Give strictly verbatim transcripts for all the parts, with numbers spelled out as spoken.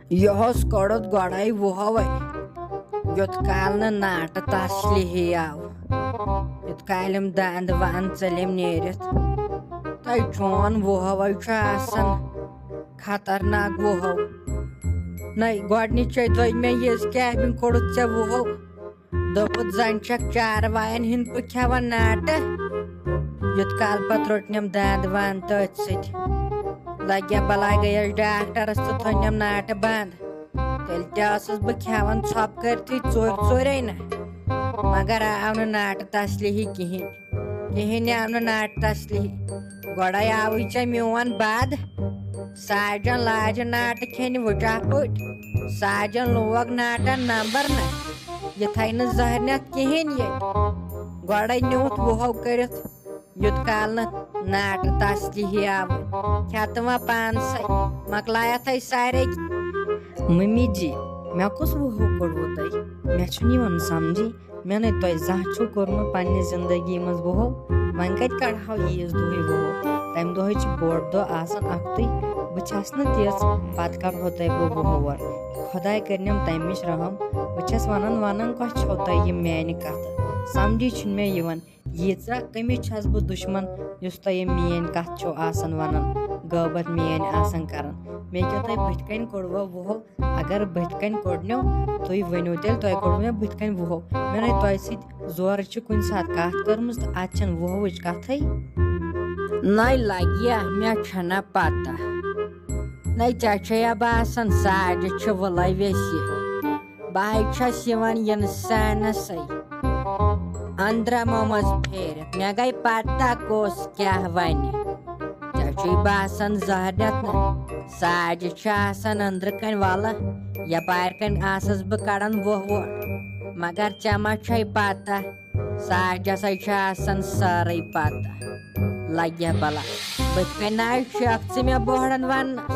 یہِ اوس کوٚڑُتھ گۄڈَے وُہوَے، یوٚت کال نہٕ ناٹہٕ تسلہِ ہیاو، یوٚت کالہِ یِم دَنٛد وَنٛد ژٔلِم نیٖرِتھ۔ تۄہہِ چون وُہوَے چھُ آسان خطرناک وُہو۔ نَے، گۄڈٕنِچے دوٚیمے یِژھ کیٛاہ بِن کوٚڑُتھ ژےٚ وُہو؟ دوٚپُتھ، زَن چھَکھ چاروایَن ہِنٛدۍ پٲٹھۍ کھٮ۪وان ناٹہٕ۔ یوٚت کال پَتہٕ روٚٹنَم دَنٛد وَنٛد تٔتھۍ سۭتۍ۔ لَگیا بَلاے گٔیَس ڈاکٹرَس تہٕ تھٔنَم ناٹہٕ بنٛد۔ تیٚلہِ تہِ ٲسٕس بہٕ کھٮ۪وان ژھۄپہٕ کٔرتھٕے ژوٚرۍ ژوٚرۍ نہ، مگر آو نہٕ ناٹہٕ تسلی ہی کِہیٖنۍ۔ کِہیٖنۍ آو نہٕ ناٹہٕ تسلی۔ گۄڈَے آوٕے ژےٚ میون بد۔ ساجن لاجہِ ناٹہٕ کھیٚنہِ وٕچھا پٲٹھۍ۔ ساجن لوگ ناٹن نمبر نہ۔ یِتھَے نہٕ زہرنٮ۪تھ کِہیٖنۍ ییٚتہِ۔ گۄڈَے نیوٗتھ وُہو کٔرِتھ، یوٚت کال نہٕ ناٹہٕ تسلی ہی آو۔ کھٮ۪تہٕ وۄنۍ پانسٕے، مۄکلایتھَے سارے۔ ممی جی، مےٚ کُس وُہو کوٚڑوٕ تۄہہِ؟ مےٚ چھُنہٕ یِوان سمجھی۔ مےٚ نَے تۄہہِ زانٛہہ چھُو کوٚرمُت پننہِ زندگی منٛز وُہو، وۄنۍ کَتہِ کَڑہاو عیٖذ دۄہٕے وُہو؟ تَمہِ دۄہٕے چھُ بوٚڑ دۄہ آسان اَکھتُے۔ بہٕ چھَس نہٕ تِژھ، پَتہٕ کَڑہو تۄہہِ بہٕ وُہو وَر۔ خۄداے کٔرِنَم تَمِچ رحم۔ بہٕ چھَس وَنان، وَنان کۄس چھَو تۄہہِ یِم میٛانہِ کَتھٕ؟ سَمجھی چھُنہٕ مےٚ یِوان، ییٖژاہ کٔمِس چھَس بہٕ دُشمَن، یُس تۄہہِ یِم میٛٲنۍ کَتھ چھَو آسان وَنان، غٲبت میٛٲنۍ آسان کَران۔ مےٚ کیٛاہ تۄہہِ بٕتھِ کَنۍ کوٚڑوا وُہو؟ اگر بٕتھِ کَنۍ کوٚڑنو، تُہۍ ؤنِو تیٚلہِ، تۄہہِ کوٚڑوٕ مےٚ بٕتھِ کَنۍ وُہو۔ مےٚ نَے تۄہہِ سۭتۍ زورٕ چھِ کُنہِ ساتہٕ کَتھ کٔرمٕژ تہٕ اَتہِ چھَنہٕ وُہوٕچ کَتھٕے۔ نَے لَگہِ یا مےٚ چھَنہ پَتہ۔ نَے ژےٚ چھےٚ یا باسان ساڑِ چھِ وٕلَے ویسہِ۔ بہٕ ہَے چھَس یِوان اِنسانَسٕے أنٛدرَمو منٛز پھیٖرِتھ۔ مےٚ گٔے پَتہ کُس کیٛاہ وَنہِ۔ ژےٚ چھُے باسان زہرنٮ۪تھ نہٕ، ساڑِ چھِ آسان أنٛدرٕ کَنۍ وَلہٕ، یَپارِ کَنۍ آسَس بہٕ کَڑان وُہ وُہ۔ مگر ژےٚ ما چھَے پَتہ، ساڑِ ہسا چھِ آسان سٲرٕے پَتہ۔ لَگہِ بَلا، بہٕ تہِ کَنہِ نہ چھَکھ ژٕ مےٚ بوہڑَن وَننَس۔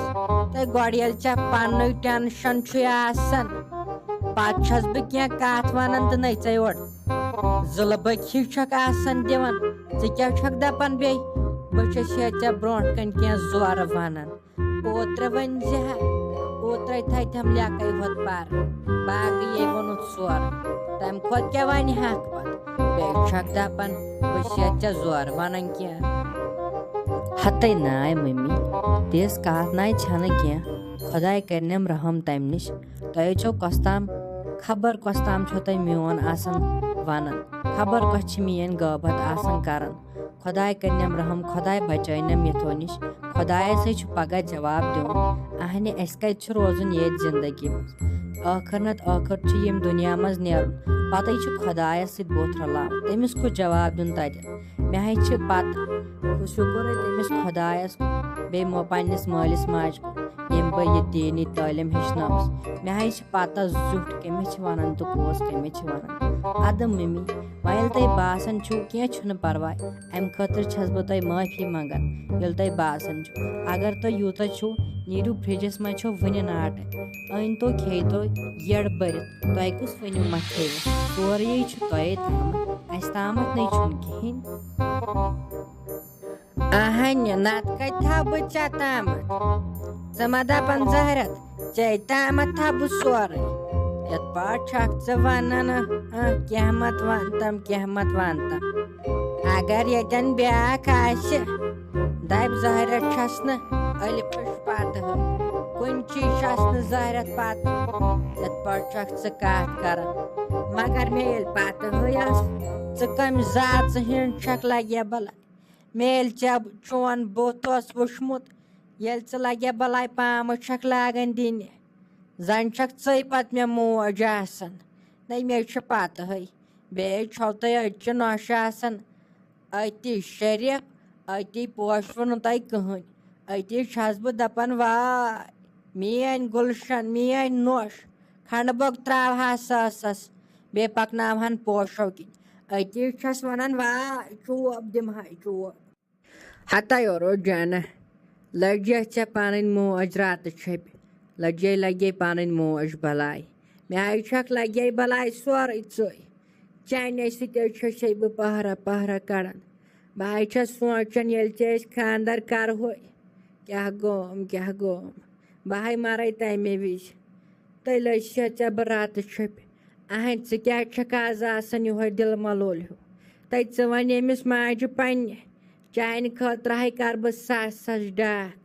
تہٕ گۄڈٕ ییٚلہِ ژےٚ پَننُے ٹٮ۪نشَن چھُے آسان، پَتہٕ چھَس بہٕ کینٛہہ کَتھ وَنان تہٕ نَے ژَے اورٕ۔ زُلہٕ بٔکۍ ہِش چھَکھ آسان دِوان۔ ژٕ کیٛاہ چھَکھ دَپان بیٚیہِ؟ بہٕ چھَس ہے ژےٚ برونٛٹھ کَنہِ کینٛہہ زورٕ وَنان۔ اوترٕ ؤنۍ زِ ہا، اوترَے تھَے تِم لیکَے ہوت پَر۔ باقٕے یے ووٚنُتھ سورُے۔ تَمہِ کھۄتہٕ کیٛاہ وَنہِ ہَکھ پَتہٕ؟ بیٚیہِ چھَکھ دَپان، بہٕ چھَس ژےٚ زورٕ وَنان کینٛہہ۔ ہَتَے ناے مٔمی، تِژھ کَتھ ناے چھَنہٕ کینٛہہ۔ خۄداے کَرنٮ۪م رحم تَمہِ نِش۔ تۄہہِ چھو کۄس تام، خبر کۄس تام چھو تۄہہِ میون آسان وَنان۔ خبر کۄس چھِ میٛٲنۍ غٲبت آسان کَران۔ خۄداے کٔرنٮ۪م رحم، خۄداے بچٲینٮ۪م یِتھو نِش۔ خۄدایَسٕے چھُ پگاہ جواب دیُن۔ اہنہِ، اَسہِ کَتہِ چھُ روزُن ییٚتہِ زندگی منٛز؟ ٲخٕر نتہٕ ٲخٕر چھُ ییٚمہِ دُنیا منٛز نیرُن۔ پَتَے چھُ خۄدایَس سۭتۍ بُتھ رلاوُن۔ تٔمِس کُس جواب دیُن تَتٮ۪ن؟ مےٚ ہَے چھِ پَتہ، شُکُرے تٔمِس خۄدایَس کُن، بیٚیہِ مو-، پنٛنِس مٲلِس ماجہِ کُن، ییٚمۍ بہٕ یہِ دیٖنی تعلیٖم ہیٚچھنٲوٕس۔ مےٚ ہَے چھِ پَتہ زیُٹھ کٔمِس چھِ وَنان تہٕ پوٚز کٔمِس چھِ وَنان۔ اَدٕ مٔمی، وۄنۍ ییٚلہِ تۄہہِ باسان چھُو، کینٛہہ چھُنہٕ پَرواے، اَمہِ خٲطرٕ چھَس بہٕ تۄہہِ معٲفی منٛگان۔ ییٚلہِ تۄہہِ باسان چھُو، اگر تۄہہِ یوٗتاہ چھُو، نیٖرِو فرٛجَس منٛز چھو وٕنہِ ناٹہٕ، أنۍ تو کھیٚیہِ تو یٔڑ بٔرِتھ۔ تۄہہِ کُس ؤنِو مہ کھیٚیِو؟ سورُے چھُ تۄہے تامَتھ، اَسہِ تامَتھ نَے چھُنہٕ کِہیٖنۍ۔ اہنہِ، نتہٕ کتہِ تھاو بہٕ ژےٚ تامتھ؟ ژٕ ما دپان زہرت، ژے تامتھ تھاو بہٕ سورُے۔ یتھ پٲٹھۍ چھکھ ژٕ ونان، آ، کینٛہہ مت ونتم، کینٛہہ مت ونتم۔ اگر ییٚتٮ۪ن بیٛاکھ آسہِ، دپہِ زہرت چھس نہٕ الفٕچ پتہٕ ہٕے، کُنہِ چیٖز چھس نہٕ زہرت پتہٕ۔ یتھ پٲٹھۍ چھکھ ژٕ کتھ کران، مگر مےٚ ییٚلہِ پتہٕ ہٕے ٲس، ژٕ کمہِ ذات ژٕ ہِنٛز چھکھ لگہِ بلہ؟ مےٚ ییٚلہِ ژےٚ چون بُتھ اوس وُچھمُت، ییٚلہِ ژٕ لگے بلاے پامہٕ چھکھ لاگان دِنہِ، زن چھکھ ژٕے پتہٕ مےٚ موج آسان۔ نَے مےٚ چھُ پتہٕے، بیٚیہِ چھو تۄہہِ أتۍ چہِ نۄشہِ آسان، أتی شریف، أتی پوشوٕ نہٕ تۄہہِ کٕہٕنۍ، أتی چھس بہٕ دپان، واے میٲنۍ گُلشن، میٲنۍ نۄش، کھنڈٕ بوٚگ تراوہا ساسس، بیٚیہِ پکناوہن پوشو کِنۍ۔ أتی چھس ونان، واے چوب دِمہٕ ہاے چوب۔ ہتا یورو جانہ، لٔجے ژےٚ پنٕنۍ موج راتہٕ چھپہِ، لٔجے لگے پنٕنۍ موج بلاے۔ مےٚ ہاے چھکھ لگے بلاے سورُے ژٕے۔ چانے سۭتۍ چھسے بہٕ پہرا پہرا کڑان۔ بہٕ ہاے چھس سونچان، ییٚلہِ ژےٚ أسۍ خاندر کرہوے، کیٛاہ گوم، کیٛاہ گوم۔ بہٕ ہاے مَرَے تَمے وِزِ۔ تیٚلہِ ٲسۍ ژےٚ بہٕ راتہٕ چھٔپۍ۔ اَہَنۍ، ژٕ کیٛازِ چھَکھ آز آسان یِہوٚے دِل مَلول ہیوٗ؟ تَتہِ ژٕ وَن ییٚمِس ماجہِ پنٛنہِ، چانہِ خٲطرٕ ہاے کَرٕ بہٕ سَتھ سَتھ ڈاکھ۔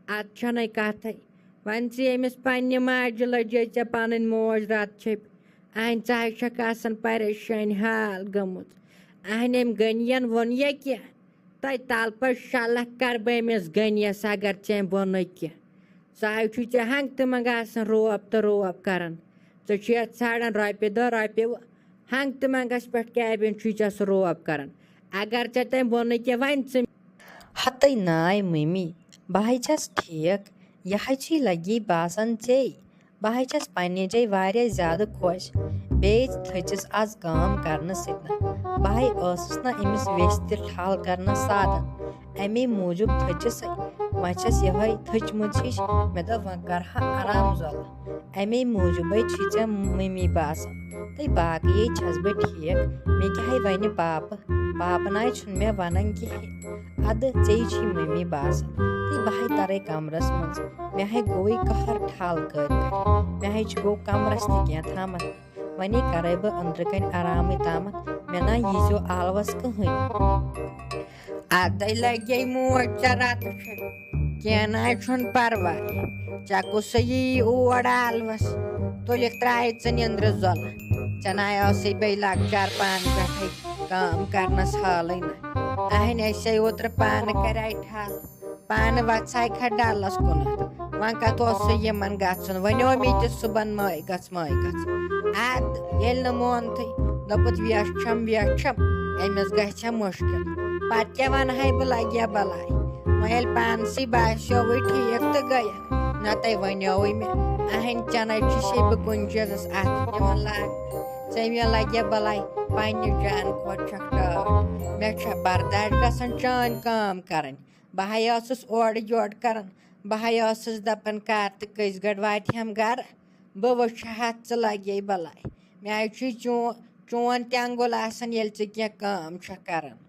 اَتھ چھَنَے کَتھَے۔ وۄنۍ ژٕ ییٚمِس پنٛنہِ ماجہِ لٔجے ژےٚ پَنٕنۍ موج راتہٕ چھٔپۍ۔ اَہَنۍ، ژٕ ہاے چھَکھ آسان پریشٲنۍ حال گٔمٕژ۔ اَہَنۍ، أمۍ غنیَن ووٚن یہِ کہِ تۄہہِ تَل پَتہٕ شےٚ لَچھ کَرٕ بہٕ أمِس غنیَس، اگر ژےٚ أمۍ ووٚنُے کینٛہہ۔ سُہ ہاے چھُے ژےٚ ہنٛگہٕ تہٕ منٛگہٕ آسان روب تہٕ روب کَران۔ ژٕ چھُ یَتھ ژھانٛڈان رۄپیہِ دَہ، رۄپیہِ وُہ، ہنٛگہٕ تہٕ منٛگَس پٮ۪ٹھ کیٛاہ بیٚیہِ چھُے ژےٚ سُہ روب کَران؟ اگر ژےٚ تٔمۍ ووٚنُے کینٛہہ، وۄنۍ ژٕ۔ ہَتٕے ناے مٔمی، بہٕ ہاے چھَس ٹھیٖک، یہِ ہاے چھُے لَگی باسان ژے۔ بہٕ ہاے چھَس پنٛنہِ جایہِ واریاہ زیادٕ خۄش۔ بیٚیہِ تھٔچِس آز کٲم کرنہٕ سۭتۍ نہٕ۔ بہٕ ہاے ٲسٕس نہٕ أمِس ویٚسہِ تہِ ٹھل کرنس سادن۔ اَمے موٗجوٗب تھٔچِسٕے۔ وۄنۍ چھَس یِہوٚے تھٔچمٕژ ہِش۔ مےٚ دوٚپ، وۄنۍ کرٕ ہا آرام زۄلہٕ۔ اَمے موٗجوٗبَے چھِ ژےٚ مٔمی باسان۔ تہٕ باقٕے چھَس بہٕ ٹھیٖک۔ مےٚ کیٛاہ ہَے وَنہِ پاپہٕ؟ پاپہٕ نَے چھُنہٕ مےٚ وَنان کِہیٖنۍ۔ اَدٕ ژےٚ چھِی مٔمی باسان۔ تہٕ بہٕ ہَے تَرَے کَمرَس منٛز۔ مےٚ ہَے گوٚوُے قہر ٹھل کٔرۍ کٔرۍ۔ مےٚ ہَے چھُ گوٚو کَمرَس تہِ کینٛہہ تامَتھ۔ وۄنۍ کَرَے بہٕ أنٛدرٕ کَنۍ آرامٕے تامَتھ۔ مےٚ نہ ییٖزیو آلوَس کٕہٕنۍ۔ اَدَے لَگے موج ژےٚ رَتہٕ چھُ۔ کینٛہہ نہ حظ چھُنہٕ پَرواے۔ ژےٚ کُسا یی اور آلوَس؟ تُلِکھ ترٛایہِ ژٕ نیٚنٛدرٕ زۄلہٕ۔ ژےٚ نہ ٲسٕے بیٚیہِ لۄکچار پانہٕ پٮ۪ٹھَے کٲم کَرنَس حالٕے نہ۔ اَہَنۍ اَسے اوترٕ پانہٕ کَرے ٹھل۔ پانہٕ وَژھاے کھا ڈَلَس کُنَتھ۔ وۄنۍ کَتھ اوس سُہ یِمَن گژھُن؟ وۄنۍ اوٚن مےٚ تہِ صُبحَن مٲے گژھ، مٲے گژھ۔ اَدٕ ییٚلہِ نہٕ مونتھٕے، دوٚپُتھ، "ویٚچھ چھَم، ویٚچھ چھَم، أمِس گژھِ ہا مُشکِل۔ پَتہٕ کیٛاہ وَنہٕ ہاے بہٕ، لَگہِ ہا بَلاے؟" وۄنۍ ییٚلہِ پانسٕے باسیووُے ٹھیٖک تہٕ گٔیَکھ، نَتَے وَنیووُے مےٚ، اَہَنۍ چَنَے چھُسے بہٕ کُنہِ چیٖزَس اَتھٕ دِوان لاگ۔ ژےٚ مےٚ لَگہِ ہا بَلاے، پنٛنہِ جان کھۄتہٕ چھَکھ ٹٲٹھ۔ مےٚ چھےٚ برداش گژھان چٲنۍ کٲم کَرٕنۍ۔ بہٕ ہَے ٲسٕس اورٕ یورٕ کَران۔ بہٕ ہَے ٲسٕس دَپان، کَر تہٕ کٔژِ گٲڑۍ واتہِ ہَم گَرٕ؟ بہٕ وٕچھِ ہا ژٕ لَگے بَلاے۔ مےٚ ہَے چھُے چون، چون تہِ اَنٛگُل آسان، ییٚلہِ ژٕ کینٛہہ کٲم چھَکھ کَران۔